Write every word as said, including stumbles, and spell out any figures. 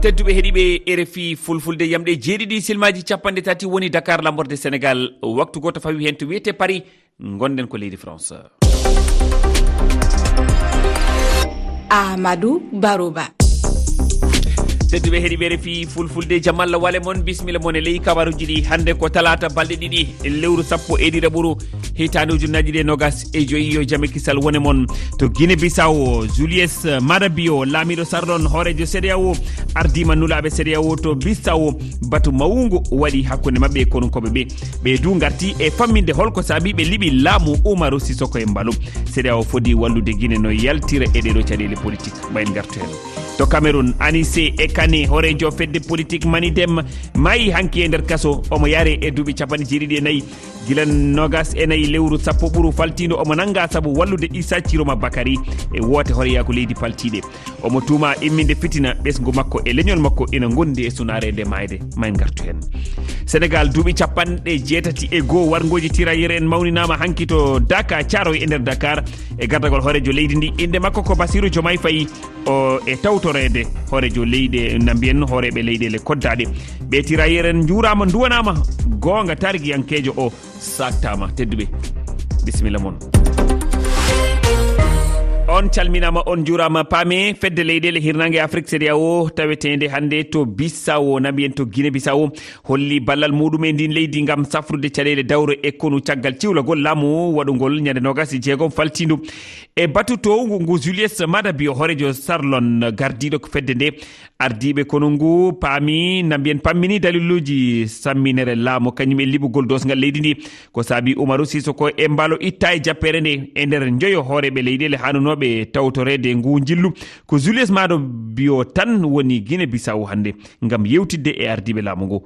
Tedduɓe heɗiiɓe R F I Fulfulde, yamɗe jeeɗiɗi silmaaji capanɗe tati woni Dakar lammorde Senegal. Waktu gooto fawi heen to wiyetee Paris. Ngonɗen ko leydi France. Amadou Barouba. Tedduɓe heɗiiɓe R F I Fulfulde, jam Allah wale mon, bismilla mon e ley kabaruuji ɗi. Hannde ko talaata, balɗe ɗiɗi, lewru sappo e ɗiɗaɓuru, hitaande ujunnaji ɗiɗi e nogas e joyi. Yo jam e kisal wone mon. To Guinée Bissau, Julius Maada Bio, laamiiɗo Sarlon, hooreejo CEDEAO, ardiima nulaaɓe CEDEAO to Bissau. Batu mawngu waɗi hakkunde maɓɓe e konunkooɓe ɓe. Ɓe du ngarti e famminde holko saabi ɓe liɓi laamu Umaru Sisoko Embalo. CEDEAO fodi wallude Guinée no yaltira e ɗeɗo caɗeele politique. Ma en ngartu heen. To Cameroun, Anissé Ekane, hooreejo fedde politique Manidem, maayi hanki e nder kaso. Omo yare e duuɓi capanɗe jeeɗiɗi e nayi. Gila nogas e nayi lewru sappo ɓuru faltiindo omo nannga sabu wallude Issa Tchiroma Bakary e woote hooreyaaku leydi paltiiɗe. Omo tuuma imminde fitina ɓesngu makko e leñol makko ina ngondi e sunaare nde maayde. Ma en ngartu heen. Senegal, duuɓi capanɗe jeetati e goo warngooji tirailleurs en mawninaama hanki to Dakar, Thiaroye e nder Dakar, e gardagol hooreejo leydi ndi. Innde makko ko Bassirou Diomaye Faye. O e tawtoreede hooreejo leyɗe, na mbiyen hooreeɓe leyɗeele koddaaɗe. Ɓe tirailleurs en njuuraama, nduwanaama goonga taarikiyankeejo o. Saktaama, tedduɓe. Bisimilla mon. On calminaama, on njuuraama. Paame fedde leyɗeele hirnaange Afrik, CEDEAO, taweteende hannde to Bissau, na mbiyen to Guinée Bissau, holli ballal muuɗum e ndin leydi ngam safrude caɗeele dawro e konu caggal ciwlagol laamu waɗungol ñande noogas e jeegom faltiindu. E batu towngu ngu, Julius Maada Bio, hooreejo Sarlon, gardiiɗo ko fedde nde, ardiiɓe konu ngu paami, na mbiyen pammini daliluuji samminere laamu, kañum e liɓugol doosngal leydi ndi. Ko saabi Umaru Sisoko Embalo itta e jappeere nde, e nder njoyo hooreeɓe leyɗeele haanunooɓe tawtoreede ngu njillu, ko Julius Maada Bio tan woni Guinée Bissau hannde ngam yewtidde e ardiiɓe laamu ngu.